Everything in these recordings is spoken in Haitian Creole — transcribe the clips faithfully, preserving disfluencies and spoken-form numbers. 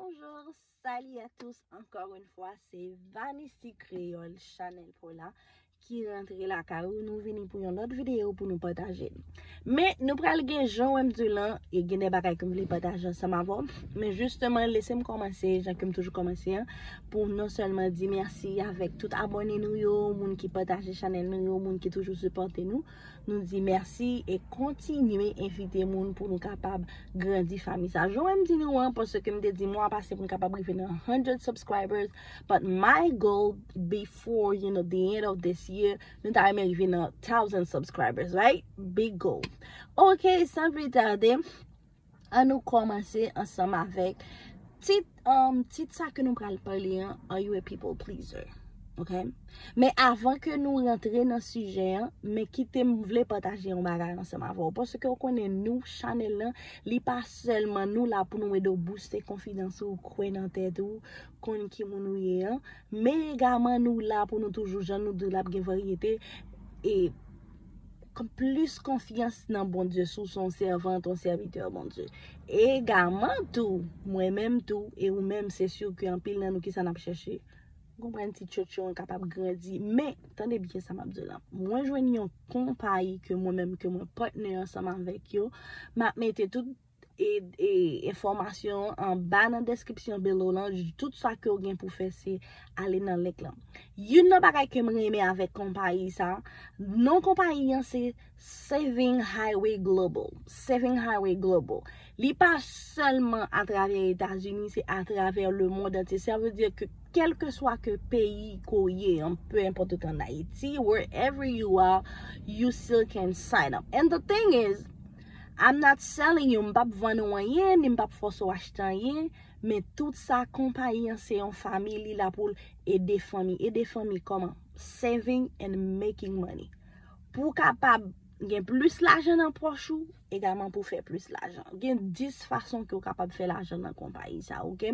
Bonjour, salut à tous, encore une fois, c'est Vanity Créole Chanel Paula ki rantre lakay ou. Nou vini pou yon lòt videyo pou nou pataje. Men nou pral gen jan wè m di lan, e gen de bagay ke m vle pataje ansanm avè w. Men jisteman, lese m kòmanse jan ke m toujou kòmanse an, pou non sèlman di mèsi avèk tout abòne nou yo, moun ki pataje chanèl nou yo, moun ki toujou sipòte nou. Nou di mèsi e kontinye envite moun pou nou kapab grandi fanmi sa. Jan wè m di nou an, paske m te di mwa pase pou n kapab rive nan hundred subscribers, but my goal before, you know, the end of this year, nou ta renmen rive nan thousand subscribers, right? Big goal. Ok, san pli tade, an nou kòmanse ansanm avèk tit, um, tit sa ke nou pral pale an, Are you a people pleaser? Ok? Men avan ke nou rantre nan sijè an, men kite m vle pataje yon bagay ansanm avè w. Paske w konnen nou, chanèl lan, li pa sèlman nou la pou nou ede w booste konfidans ou, kwè nan tèt ou, konn ki moun ou ye an. Men egalman nou la pou nou toujou, jan nou di l, ap gen varyete e kon-, plis konfyans nan Bondye si w se yon sèvant, yon sèvitè Bondye. Egalman tou, mwen menm tou, e ou menm, se si ke anpil nan nou, kisa n ap chèche? Ou konprann, ti tchotcho an kapab grandi. Men, tande byen sa m ap di w la. Mwen jwenn yon konpayi ke mwen menm, ke mwen patnè ansanm avèk yo. M ap mete tout e, e enfòmasyon anba nan deskripsyon below lan. Tout sa ke w gen pou fè, se ale nan link lan. Youn nan bagay ke m renmen avèk konpayi sa, non konpayi an se Saving Highway Global. Saving Highway Global. Li pa sèlman atravè Etazini, se atravè le monde entier. Sa vle di ke kèlkeswa ke peyi ke w ye, an, peu importe ou te an Ayiti, wherever you are, you still can sign up. And the thing is, I'm not selling you, m p ap vann ou anyen, ni m p ap fòse w achte anyen, men tout sa, konpayi an se yon fanmi, li la pou l ede fanmi. Ede fanmi kòman? Saving and making money. Pou w kapab gen plis lajan nan pòch ou, egalman pou w fè plis lajan. Gen dis fason ke w kapab fè lajan nan konpayi sa, ok?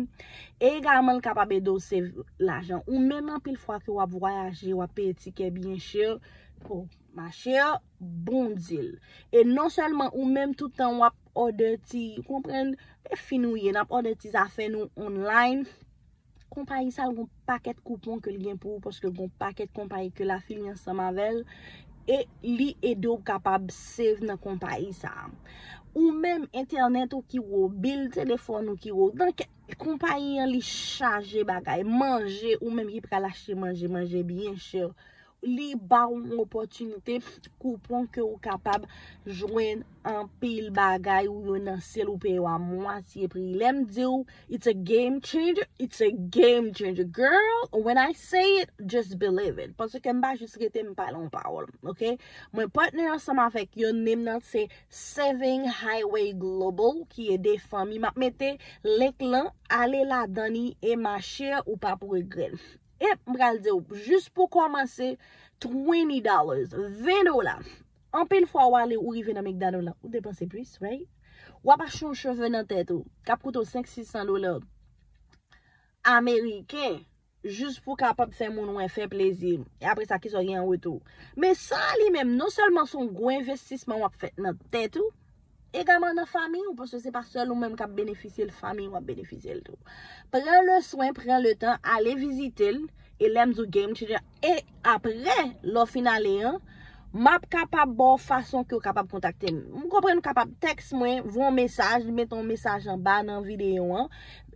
E egalman, l kapab ede w save lajan. Ou menm, anpil fwa ke w ap vwayaje, w ap peye tikè byen chè, oh, ma chère, bon deal. E non sèlman ou menm, tout tan w ap order ti, ou konprann, e fin ou ye, n ap order ti zafè nou online. Konpayi sa, l gon pakèt koupon ke l gen pou ou, paske l gon pakèt konpayi ke l afilye ansanm avè l, e li ede w kapab save nan konpayi sa. Ou menm, entènèt ou ki wo, bil telefòn ou ki wo, nan kè-, konpayi an, li chaje bagay, manje, ou menm ki pral achte manje, manje byen chè, li ba w yon opòtinite, koupon ke w kapab jwenn anpil bagay ou yo nan sèl, ou peye yo a mwatye pri. Lè m di w, it's a game changer, it's a game changer. Girl, when I say it, just believe it. Paske m pa jis rete m pale yon pawòl, ok? Mwen patnè ansanm avèk yo, nen m nan se Saving Highway Global, ki ede fanmi. M ap mete link lan, ale ladan li, e ma chère, ou p ap regrèt. E m pral di w, jis pou kòmanse, twenty dollars, ven dola. Anpil fwa w ale, ou rive nan McDonald's la, ou depanse plis, right? W ap achte yon cheve nan tèt ou, k ap koute w senk, sis san dola ameriken, jis pou kapab fè moun wè, fè plezi. E apre sa, kisa w gen an retou? Men sa li menm, non sèlman se yon gwo envestisman w ap fè nan tèt ou, egalman nan fanmi w, paske se pa sèl ou menm k ap benefisye l, fanmi w ap benefisye l tou. Pran le swen, pran le tan, ale vizite l, e lè m di w game changer, e apre, lè w fin ale an, m ap kapab ba w fason ke w kapab kontakte m. M konprann ou kapab tèks mwen, voye yon mesaj, mete yon mesaj anba nan videyo an,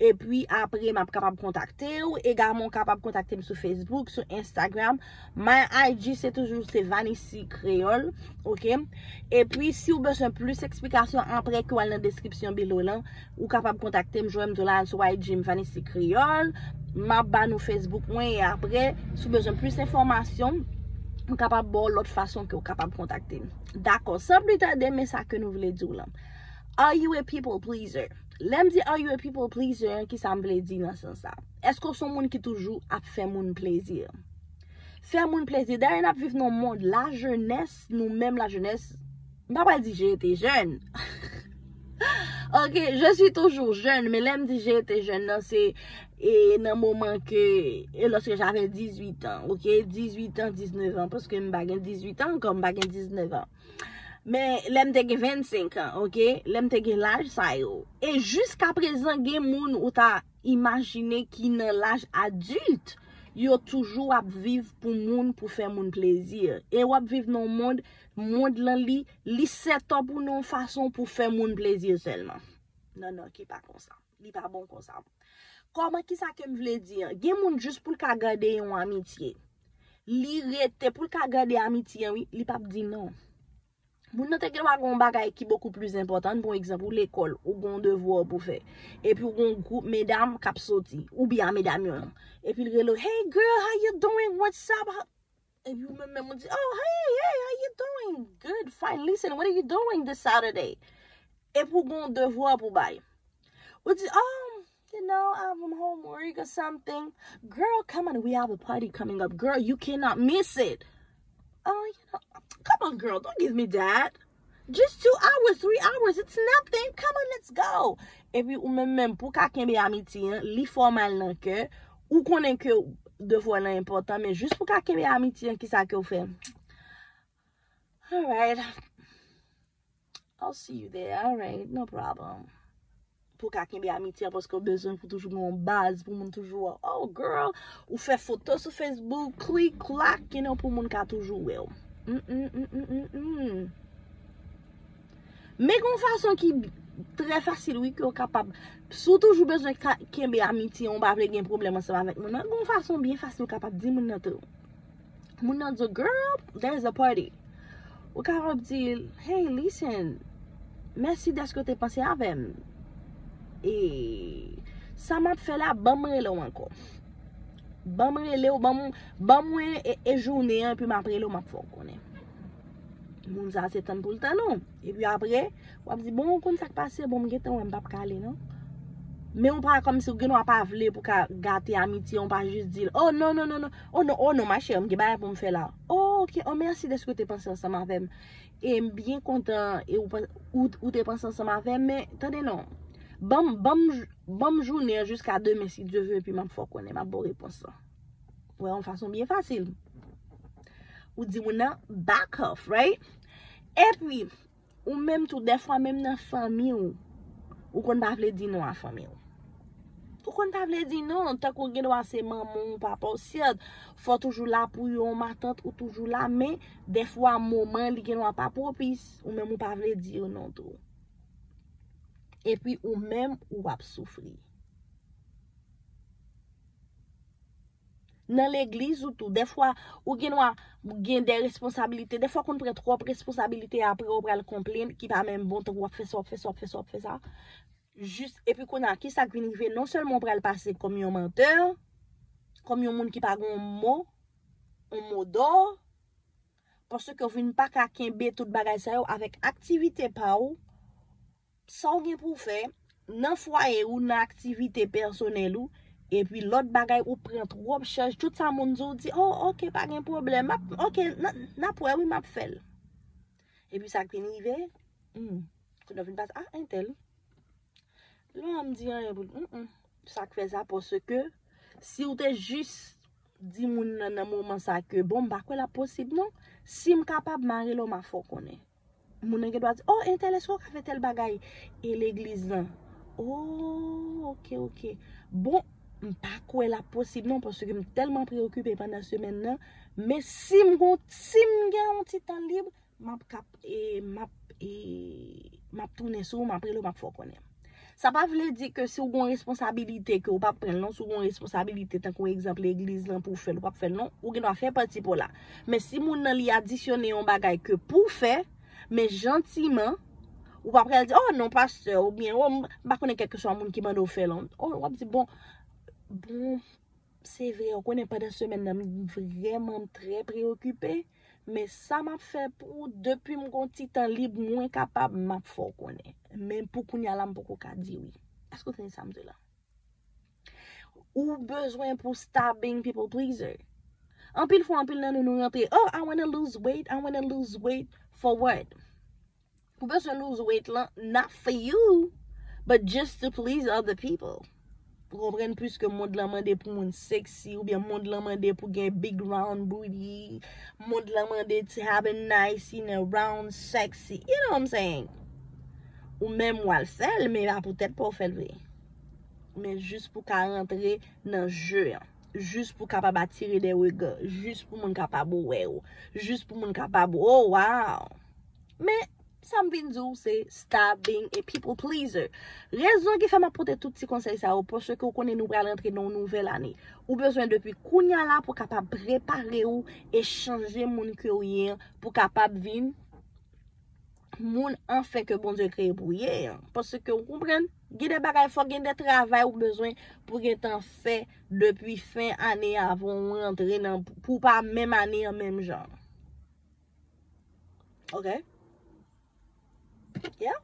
epi apre m ap kapab kontakte w. Egalman, ou kapab kontakte m sou Facebook, sou Instagram. My I G se toujou se Vanity Kreyòl, ok? Epi, si w bezwen plis eksplikasyon, apre ke w al nan deskripsyon below lan, ou kapab kontakte m, jwenn m tou la sou I G m, Vanity Kreyòl. M ap ba nou Facebook mwen, e apre, si w bezwen plis enfòmasyon, m kapab ba w lòt fason ke w kapab kontakte m. Dakò, san pli tade, men sa ke nou vle di w lan. Are you a people pleaser? Lè m di are you a people pleaser, kisa m vle di nan sans sa? Èske w se yon moun ki toujou ap fè moun plezi? Fè moun plezi. Dayè, n ap viv nan yon mond, lajenès, nou menm lajenès, m pa pral di j'ai été jeune. Ok, je suis toujours jeune, men lè m di j'ai été jeune nan, se, e, nan moman ke, e, lorsque j'avais dix-huit ans, ok, dix-huit ans, dix-neuf ans, paske m pa gen dix-huit ans ankò, m pa gen dix-neuf ans. Men lè m te gen vennsenk an, ok, lè m te gen laj sa yo. E jiska prezan, gen moun ou ta imajine ki nan laj adilt, yo toujou ap viv pou moun, pou fè moun plezi. E w ap viv nan yon mond, mond lan li, li set up ou nan yon fason pou fè moun plezi sèlman. Non, non, ki pa konsa. Li pa bon konsa. Kòman, kisa ke m vle di an? Gen moun jis pou l ka gade yon amitye. Li rete pou l ka gade amitye an, wi, li p ap di non. Moun nan te gen dwa gen yon bagay ki bokou plis enpòtan, pou egzanp, ou lekòl, ou gen yon devwa pou fè. Epi ou gen yon gwoup medam k ap soti, oubyen a medam yo. Epi l rele w, "Hey girl, how you doing? What's up?" Epi ou menm menm ou di, "Oh, hey, hey, how you doing? Good, fine. Listen, what are you doing this Saturday?" Epi ou gen yon devwa pou bay. Ou di, "Um, you know, I have a homework or something." "Girl, come on, we have a party coming up. Girl, you cannot miss it." "Oh, you know, come on, girl, don't give me that. Just two hours, three hours, it's nothing. Come on, let's go." Epi ou menm menm, pou ka kenbe amitye an, li fè w mal nan kè, ou konnen ke devwa lan enpòtan, men jis pou ka kenbe amitye an, kisa ke w fè? "All right. I'll see you there. All right, no problem." Pou ka kenbe amitye an, paske w bezwen pou toujou gen yon baz, pou moun toujou wè, "Oh, girl, ou fè foto sou Facebook, klik, klak, you know, pou moun ka toujou wè w." Mm, mm, mm, mm, mm, mm. Men gen yon fason ki trè fasil, wi, ke w kapab, si w toujou bezwen ka, kenbe amitye an, ou pa vle gen pwoblèm ansanm avèk moun nan, gen yon fason byen fasil ou kapab di moun nan tou. Moun nan di, "Girl, there's a party." Ou kapab di, "Hey, listen, mèsi dèske w te panse avè m. E sa m ap fè la, ban m rele w ankò. Ban m rele w, ban m, ban mwen e, e jounen an, epi m ap rele w, m ap fè w konnen." Moun sa se tann pou l tann ou. Epi apre, w ap di, "Bon, ou konn sa k pase, bon, m gentan wè m p ap ka ale, non." Men ou pa kòmsi ou gen dwa pa vle pou ka gate amitye, ou pa jis di l, "Oh, non, non, non, non. Oh, non, oh, non, ma chère, m gen bagay pou m fè la. Oh, ok, oh, mèsi dèske w te panse ansanm avè m. E m byen kontan, e ou, pan- ou, ou te panse ansanm avè m, men, tande non. Ban m, ban m, ban m jounen an jiska demen, si Dye vle, epi m ap fè w konnen, m ap ba w repons lan." Ou wè, yon fason byen fasil. Ou di moun nan, "Back off," right? Epi, ou menm tou, dèfwa menm nan fanmi w, ou konn pa vle di non a fanmi w. Ou konn pa vle di non, tankou gen dwa se manman w, papa w, sèt, fò w toujou la pou yo, matant, ou toujou la, men dèfwa moman li gen dwa pa pwopis, ou menm ou pa vle di yo non tou. Epi ou menm, ou ap soufri. Nan legliz ou tou, dèfwa, ou gen dwa gen de responsabilite. Dèfwa, ou konn pran twòp responsabilite, apre ou pral konplenn, ki pa menm bon, tankou w ap fè sa, w ap fè sa, w ap fè sa, w ap fè sa. Jis, epi kounye a, kisa k vin rive? Non sèlman ou pral pase kòm yon mantè, kòm yon moun ki pa gen yon mo, yon mo dò, paske w vin pa ka kenbe tout bagay sa yo avèk aktivite pa w, sa w gen pou w fè nan fwaye ou, nan aktivite pèsonèl ou, epi lòt bagay ou pran twòp chaj, tout sa moun di w, ou di, "Oh, ok, pa gen pwoblèm, m ap, ok, n a, n ap wè, wi, m ap fè l." Epi sa k vin rive, hmm, kounye a w vin pase, "Ah, entèl." Lè w a m di anyen pou l, mm, mm. Sa k fè sa, paske si w te jis di moun nan nan moman sa ke, "Bon, m pa kwè l ap posib, non. Si m kapab, m a rele w, m a fè w konnen." Moun nan gen dwa di, "Oh, entèl, èske w ka fè tèl bagay e legliz lan?" "Oh, ok, ok. Bon, m pa kwè l ap posib, non, paske m tèlman preyokipe pandan semèn nan. Men si m gon, si m gen yon ti tan lib, m ap kap, e, m ap, e, m ap tounen sou ou, m ap rele w, m ap fè w konnen." Sa pa vle di ke si w gon responsabilite ke w p ap pran l non, si w gon responsabilite tankou egzanp legliz lan pou w fè l, ou p ap fè l non, ou gen dwa fè pati pa w la. Men si moun nan li adisyone yon bagay ke pou w fè, men jantiman, ou pa pral di, "Oh non, pastè," oubyen, "Oh, m pa konnen kèlkeswa moun ki mande w fè l non." Oh, w ap di, "Bon, bon, se vre, ou konnen pandan semèn nan, m vrèman m trè preyokipe, men sa m ap fè pou ou, depi m gon ti tan lib, mwen kapab, m ap fè w konnen. Men pou kounye a la, m poko ka di wi." Èske w tande sa m di la? Ou bezwen pou stop being people pleaser. Anpil fwa, anpil nan nou, nou rantre, "Oh, I wanna lose weight, I wanna lose weight for what?" Ou bezwen lose weight lan, not for you, but just to please other people. Ou konprann, puiske mond lan mande pou moun sexy, oubyen mond lan mande pou gen big round booty, mond lan mande to have a nice, you know, round sexy, you know what I'm saying? Ou menm w al fè l, men pa pou tèt pa w fè l vre. men jis pou ka rantre nan je an. Jis pou kapab atire de rega, jis pou moun kapab wè w, jis pou moun kapab, oh wow. Men sa m vin di w se stop being a people pleaser. Rezon ki fè m ap pote tout ti konsèy sa yo, paske w konnen nou pral rantre nan yon nouvèl ane. Ou bezwen depi kounya la pou kapab prepare w e chanje moun ke w ye an, pou kapab vin moun anfen ke Bondye kreye pou w ye an. Paske w konprann, gen de bagay fòk gen de travay ou bezwen pou gentan fè depi fen ane avan w rantre nan, pou pa menm ane an menm jan. Ok? Yeah.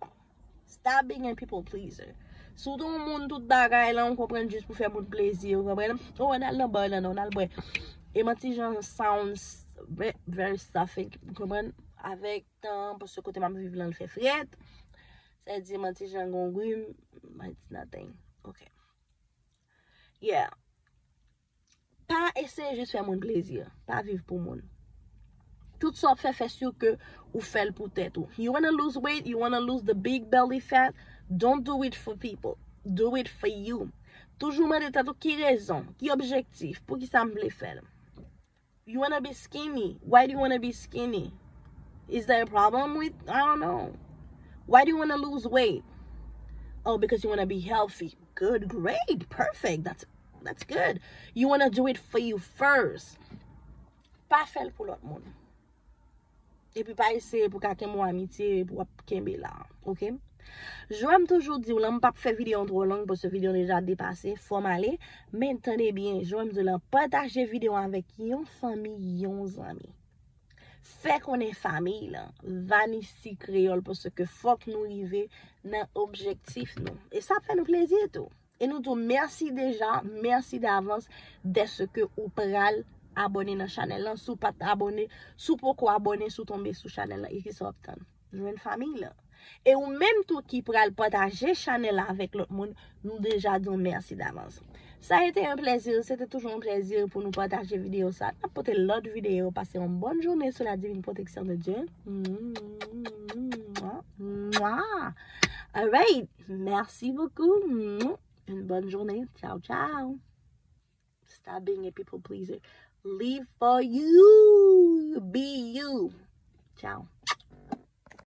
Stop being a people pleaser. Si w te yon moun tout bagay la, w konprann, jis pou fè moun plezi, w konprann? Oh, ann al nan bar la, non, ann al bwè. E m an ti jan sounds ve- very stuffy, w konprann? Avèk tan, paske kote m ap viv lan, l fè frèt. Sa di m an ti jan gon grim, but it's nothing. Ok. Yeah. Pa eseye jis fè moun plezi. Pa viv pou moun. Tout sa w ap fè, fè si ke ou fè l pou tèt ou. You wanna lose weight, you wanna lose the big belly fat, don't do it for people. Do it for you. Toujou mande tèt ou ki rezon, ki objektif, poukisa m vle fè l. You wanna be skinny. Why do you wanna be skinny? Is there a problem with, I don't know. Why do you wanna lose weight? Oh, because you wanna be healthy. Good, great, perfect. That's that's good. You wanna do it for you first. Pa fè l pou lòt moun. Epi pa eseye pou ka kenbe yon amitye pou w ap kenbe la, ok? Jan m toujou di w lan, m p ap fè videyo an twò long, paske videyo an deja depase, fò m ale. Men tande byen, jan m di w lan, pataje videyo an avèk yon fanmi, yon zanmi. Fè konnen fanmi lan, Vanisi Kreyòl, paske fòk nou rive nan objektif nou. E sa ap fè nou plezi tou. E nou di w mèsi deja, mèsi davans dèske ou pral abòne nan chanèl lan. Si w pa t abòne, si w poko abòne, si w tonbe sou chanèl lan, e kisa w ap tann? Jwenn fanmi lan. E ou menm tou ki pral pataje chanèl la avèk lòt moun, nou deja di w mèsi davans. Ça a été un plaisir, c'était toujours un plaisir pou nou pataje videyo sa. N ap pote lòt videyo, pase yon bòn jounen sou la divine protection de Dieu. Mwa, mwa. Alright, merci beaucoup. Une bonne journée. Ciao, ciao. Stop being a people pleaser. Live for you. Be you. Ciao.